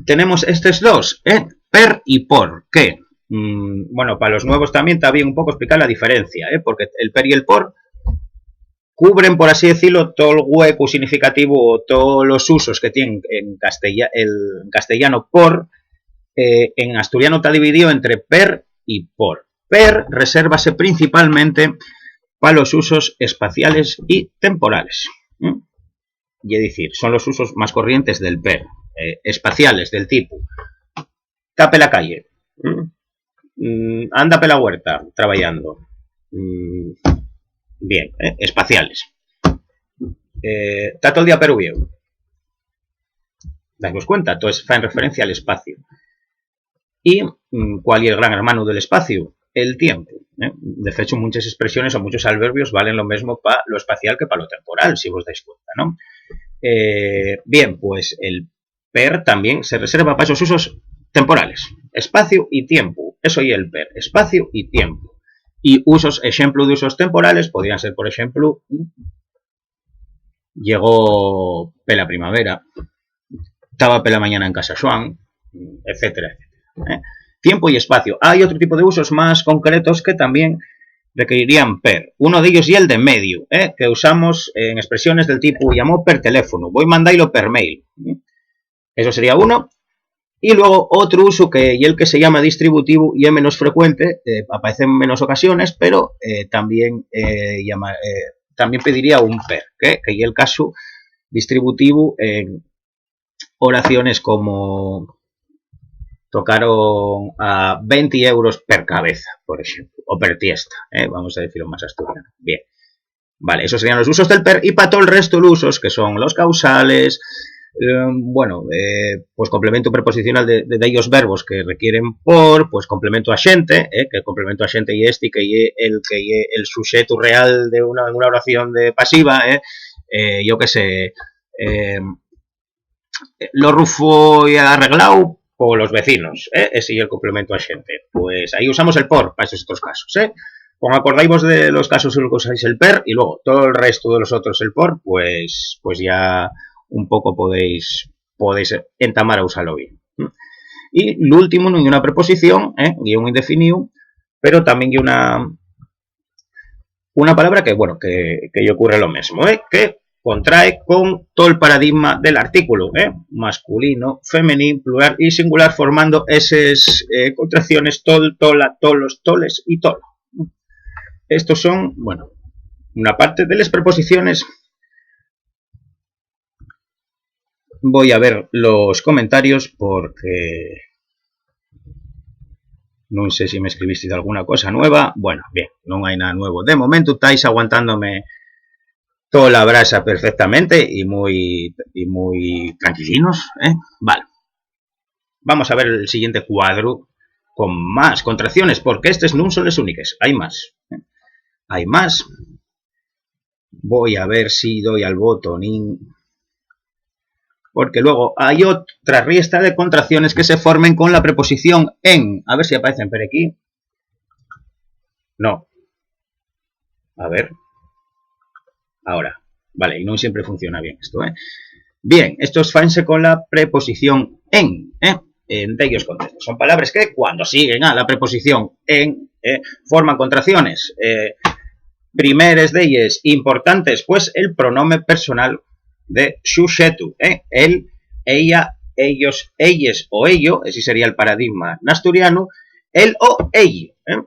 tenemos estes dos, eh, per y por, que, mm, bueno, pa los nuevos tamién ta bien un poco esplicar la diferencia, eh, porque el per y el por cubren, por así decirlo, tol güecu significativu o tolos usos que tien en castella-, el, en castellano por, eh, en asturiano ta dividío entre per y por. Per resérvase principalmente pa los usos espaciales y temporales. ¿Mm? Ye dicir, son los usos más corrientes del per, eh, espaciales, del tipu, ta pela calle, ¿Mm? Mm, anda pela huerta trabayando. Mm, bien, eh, espaciales. Eh, ta tol día peru vieu. Daimos cuenta, entonces faen referencia al espacio. Y, mm, ¿cuál ye el gran hermanu del espaciu? El tiempu, eh. De fecho, muchas expresiones o muchos alverbios valen lo mesmo pa lo espacial que pa lo temporal, si vos dais cuenta, ¿no? Eh, bien, pues el per tamién se reserva pa esos usos temporales. Espaciu y tiempu, eso ye el per, espaciu y tiempu. Y usos, exemplu d'usos temporales podrían ser, por exemplu, llegó pela primavera, taba pela mañana en casa Xuan, etcétera, etcétera, ¿eh? Tiempu y espaciu. Hai otru tipu de usos más concretos que tamién requerirían per. Uno d'ellos ye el de mediu, ¿eh? Que usamos en expresiones del tipu llamó per teléfono, voi mandalo per mail, ¿eh? Eso sería uno. Y luego otru usu que ye el que se llama distributivu, ye menos frecuente, eh, aparece en menos ocasiones, pero, eh, tamién, eh, llama-, eh, tamién pediría un per, que, que ye el casu distributivu en oraciones como tocaron a venti euros per cabeza, por exemplu, o per tiesta, eh, vamos a dicilo más asturiano. Bien. Vale, esos serían los usos del per, y pa tol restu d'usos, que son los causales, eh, bueno, eh, pues complemento preposicional de, de, dellos verbos que requieren por, pues complemento axente, eh, que el complemento axente ye esti, que ye el, que ye el suxetu real de una, una oración de pasiva, eh, eh, yo qué sé, eh, lo rufo y arreglao, o los vecinos, ¿eh? Ese ye el complemento a xente. Pues ahí usamos el por pa esos otros casos, ¿eh? Como acordaivos de los casos en los que usáis el per y luego todo el resto de los otros el por, pues, pues ya un poco podéis, podéis entamar a usalo bien. Y l'último nun ye una preposición, ¿eh? Ye un indefiníu, pero tamién ye una, una palabra que, bueno, que, que-y ocurre lo mesmo, ¿eh? Que contrae con tol paradigma del artículu, ¿eh? Masculino, femenín, plural y singular, formando eses, eh, contracciones tol, tola, tolos, toles y tolo. Estos son, bueno, una parte de les preposiciones. Voi a ver los comentarios porque nun sé si m'escribisteis alguna cosa nueva. Bueno, bien, nun hai nada nuevo. De momentu, tais aguantándome tola brasa perfectamente y mui, y mui tranquilinos, ¿eh? Vale. Vamos a ver el siguiente cuadru con más contracciones, porque estes nun son les úniques, hai más, ¿eh? Hai más. Voi a ver si doi al botonín. Porque luego hai otra riestra de contracciones que se formen con la preposición en. A ver si aparecen per aquí. No. A ver. Ahora. Vale, y non siempre funciona bien esto, ¿eh? Bien, estos faense con la preposición en, ¿eh? En dellos contextos. Son palabres que, cuando siguen a la preposición en, ¿eh? Forman contracciones. Eh, primeres d'elles importantes, pues, el pronome personal de suxetu, ¿eh? El, ella, ellos, elles o ello, esi sería el paradigma n'asturianu, el o elli, ¿eh?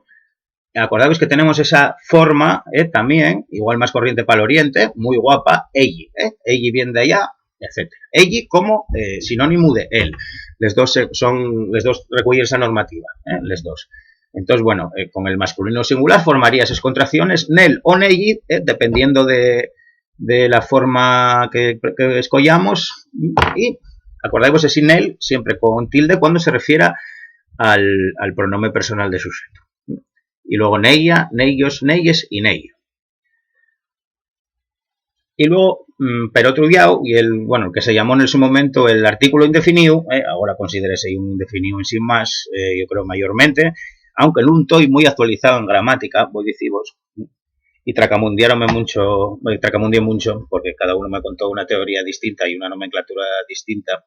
Acordaos que tenemos esa forma, ¿eh? Tamién, igual más corriente pal oriente, mui guapa, elli, ¿eh? Elli vien d'allá, etcétera. Elli como, eh, sinónimu de el. Les dos se-, son, les dos recueyen esa normativa, ¿eh? Les dos. Entós, bueno, eh, con el masculino singular formaría eses contracciones nel o nelli, eh, dependiendo de, de la forma que, que escoyamos. Y acordaivos esi nel siempre con tilde cuando se refiera al, al pronome personal de suxetu. Y luego nella, nellos, nelles y nello. Y luego, mm, per otru llau, y el, bueno, el que se llamó en su momento el artículo indefinido, eh, ahora considérese un indefinido en sí más, eh, yo creo mayormente, aunque nun toi muy actualizado en gramática, voi dicivos, y tracamundiáronme muncho, eh, tracamundié muncho, porque cada uno me contó una teoría distinta y una nomenclatura distinta.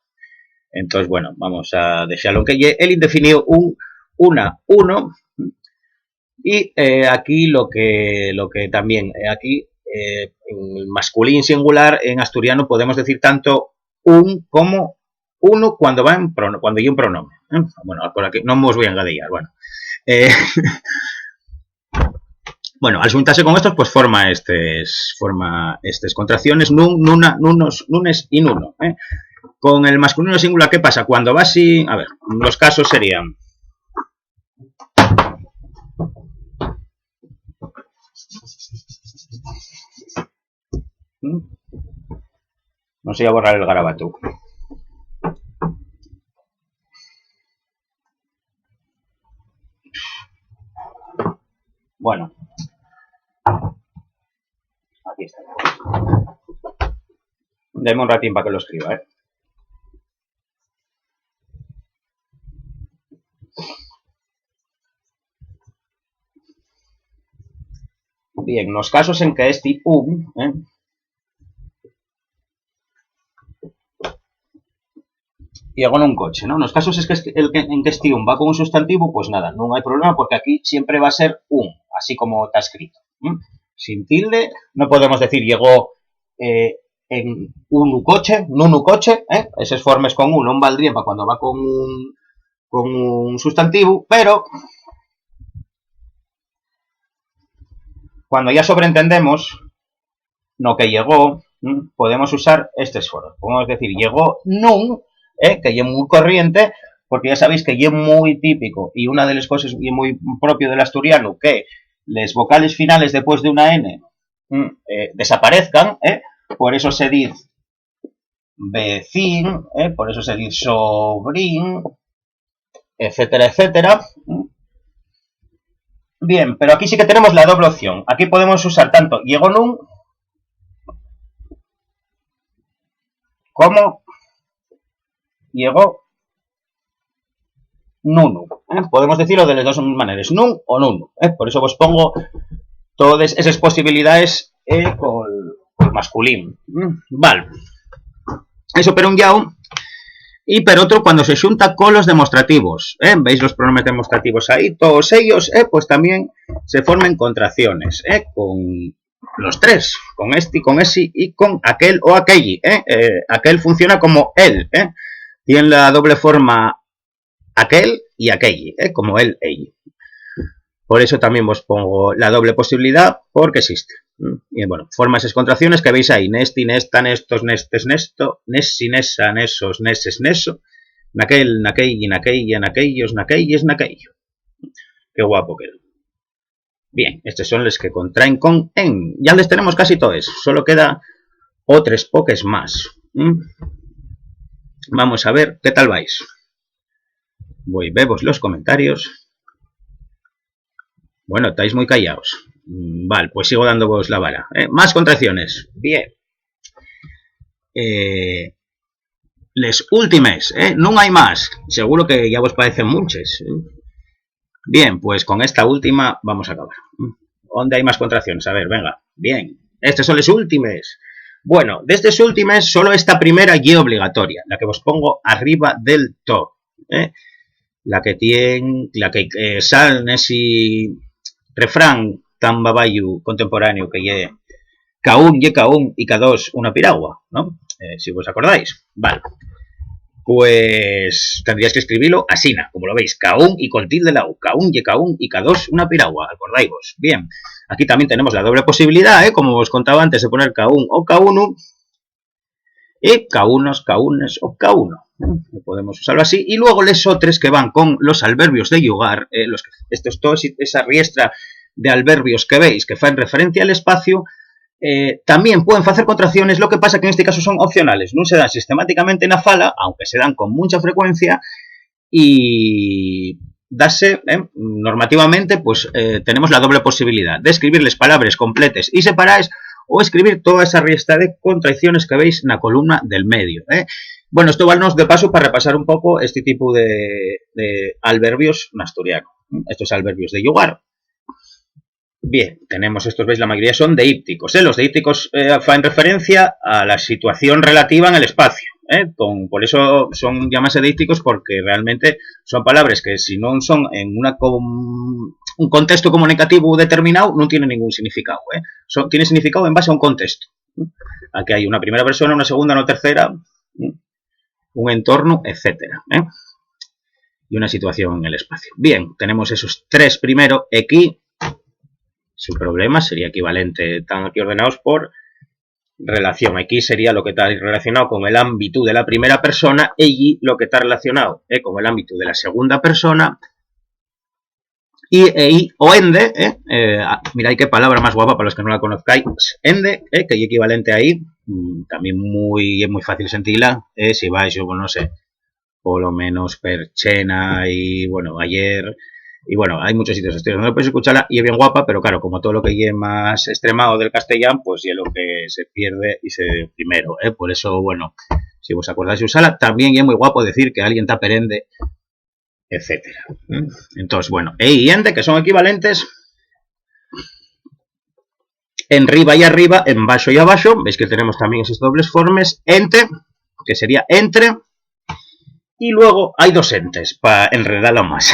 Entós, bueno, vamos a dexalo que ye el indefinido un, una, uno, y, eh, aquí lo que, lo que también, eh, aquí, eh, en masculín singular, en asturiano podemos decir tanto un como uno cuando va en prono-, cuando ye un pronome, ¿eh? Bueno, por aquí non vos voi a engadeyar, bueno. Eh, bueno, al xuntase con estos, pues forma estes, forma estes contracciones, nun, nuna, nunos, nunes y nuno, ¿eh? Con el masculino singular, ¿qué pasa? Cuando va sin, a ver, los casos serían, ¿Mm? No sé, voy a borrar el garabato. Bueno. Aquí está. Deme un ratín pa que lo escriba, ¿eh? Bien, nos casos en que esti un, ¿eh? Llegó nun coche, ¿no? Nos casos es que esti, el que, en que esti un va con un sustantivo, pues nada, nun hai problema porque aquí siempre va a ser un, así como ta escrito, ¿m? Sin tilde, no podemos decir llegó, eh, en unu coche, nunu coche, ¿eh? Eses formes con un non valdríen pa cuando va con un, con un sustantivo, pero cuando ya sobreentendemos no que llegó, ¿m? Podemos usar estes formes. Podemos decir llegó nun, ¿eh? Que ye mui corriente, porque ya sabéis que ye mui típico, y una de les coses ye mui propio del asturianu, que les vocales finales depués d'una N, ¿m? Eh, desaparezcan, ¿eh? Por eso se diz vecín, ¿eh? Por eso se diz sobrín, etcétera, etcétera. Bien, pero aquí sí que tenemos la doble opción. Aquí podemos usar tanto llegó nun como llegó nunu, ¿eh? Podemos decirlo de las dos maneras, nun o nunu, ¿eh? Por eso vos pongo todas esas posibilidades, eh, col, col masculín. Mm, vale. Eso per un llau. Y per otro, cuando se xunta colos demostrativos, ¿eh? ¿Veis los pronombres demostrativos ahí? Todos ellos, ¿eh? Pues también se formen contracciones, ¿eh? Con los tres, con este, con ese y con aquel o aquelli, ¿eh? Eh, aquel funciona como él, ¿eh? Tiene la doble forma aquel y aquelli, ¿eh? Como él, elli. Por eso también vos pongo la doble posibilidad, porque existe. Mm, y bueno, forma esas contracciones que veis ahí, nesti, nesta, nestos, nestes, nesto, nesi, nesa, nesos, neses, neso, naquel, naquelli, naquella, naquellos, naquelles, naquello. Qué guapo quedó. Bien, estos son los que contraen con en. Ya les tenemos casi todos. Solo queda otros poques más. ¿Mm? Vamos a ver qué tal vais. Voy, vemos los comentarios. Bueno, estáis muy callados. Mm, vale, pues sigo dándovos la vara, ¿eh? Más contracciones. Bien. Eh, les últimes, ¿eh? No hay más. Seguro que ya vos parecen muchas, ¿eh? Bien, pues con esta última vamos a acabar. ¿Dónde hay más contracciones? A ver, venga. Bien. Estos son los últimos. Bueno, de estos últimos, solo esta primera ye obligatoria, la que vos pongo arriba del to, ¿eh? La que tiene, la que eh, sal nesi refrán tan babayu contemporáneo que ye caún ye caún y ca dos una piragua, ¿no? Eh, si vos acordáis. Vale. Pues tendrías que escribirlo asina, como lo veis, caún y col tilde lao, caún ye caún y ca dos una piragua, acordaivos. Bien, aquí también tenemos la doble posibilidad, ¿eh? Como os contaba antes, de poner caún o caunu, y caunos, caunes o cauno. ¿Eh? Lo podemos usarlo así. Y luego les otros que van con los alverbios de llugar, eh, los, esto es toda esa riestra de alverbios que veis que fan referencia al espacio, eh, también pueden hacer contracciones, lo que pasa que en este caso son opcionales, no se dan sistemáticamente en la fala, aunque se dan con mucha frecuencia, y dase, eh, normativamente, pues eh, tenemos la doble posibilidad de escribir las palabras completas y separadas o escribir toda esa riestra de contracciones que veis en la columna del medio, ¿eh? Bueno, esto valnos de paso para repasar un poco este tipo de, de alverbios en asturiano, estos alverbios de llugar. Bien, tenemos estos, veis, la mayoría son deípticos, ¿eh? Los deípticos eh, fan referencia a la situación relativa en el espacio, ¿eh? Con, por eso son llamados deípticos, porque realmente son palabras que si no son en una un contexto comunicativo determinado no tiene ningún significado, ¿eh? Son, tiene significado en base a un contexto. Aquí hay una primera persona, una segunda, una tercera, un entorno, etcétera, ¿eh? Y una situación en el espacio. Bien, tenemos esos tres primero, equí, sin problema, sería equivalente, están aquí ordenados por relación. Equí sería lo que está relacionado con el ámbito de la primera persona, ellí lo que está relacionado eh, con el ámbito de la segunda persona, y, e, y, o ende, eh, eh, mirad qué palabra más guapa para los que no la conozcáis, ende, eh, que es equivalente ahí, mm, también muy, es muy fácil sentirla, eh, si vais, yo no sé, por lo menos Perchena y, bueno, ayer, y bueno, hay muchos sitios donde podéis escucharla y es bien guapa, pero claro, como todo lo que es más extremado del castellano, pues es lo que se pierde y se primero, eh, por eso, bueno, si vos acordáis de usarla, también es muy guapo decir que alguien está perende, etcétera. Entonces, bueno, e y ende, que son equivalentes en riba y arriba, en baixo y abaixo. Veis que tenemos también esas dobles formas, ente, que sería entre, y luego hay dos entes, para enredarlo más.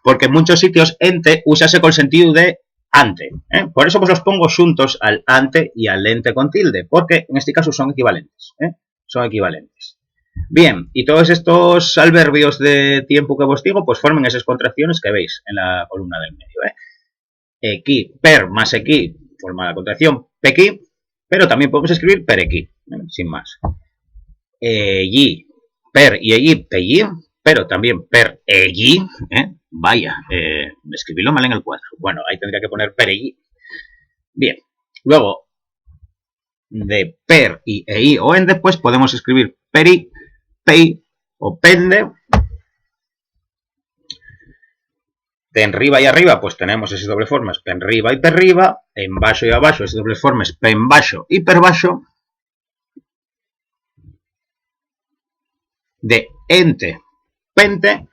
Porque en muchos sitios ente úsase col sentido de ante, ¿eh? Por eso pues los pongo juntos al ante y al ente con tilde, porque en este caso son equivalentes, ¿eh? Son equivalentes. Bien, y todos estos alverbios de tiempo que vos digo, pues formen esas contracciones que veis en la columna del medio, ¿eh? Equí, per más equí, forma la contracción pequí, pero también podemos escribir per equí, ¿eh? Sin más. Ellí, per y ellí, pellí, pero también per ellí, ¿eh? Vaya, eh, escribílo mal en el cuadro. Bueno, ahí tendría que poner per ellí. Bien, luego, de per y eí o ende, pues podemos escribir peri, pei o pende. De enriba y arriba, pues tenemos esas dobles formas, penriba y perriba, en baixo y abaixo, esas dobles formas, penbaixo y perbaixo. De ente, pente,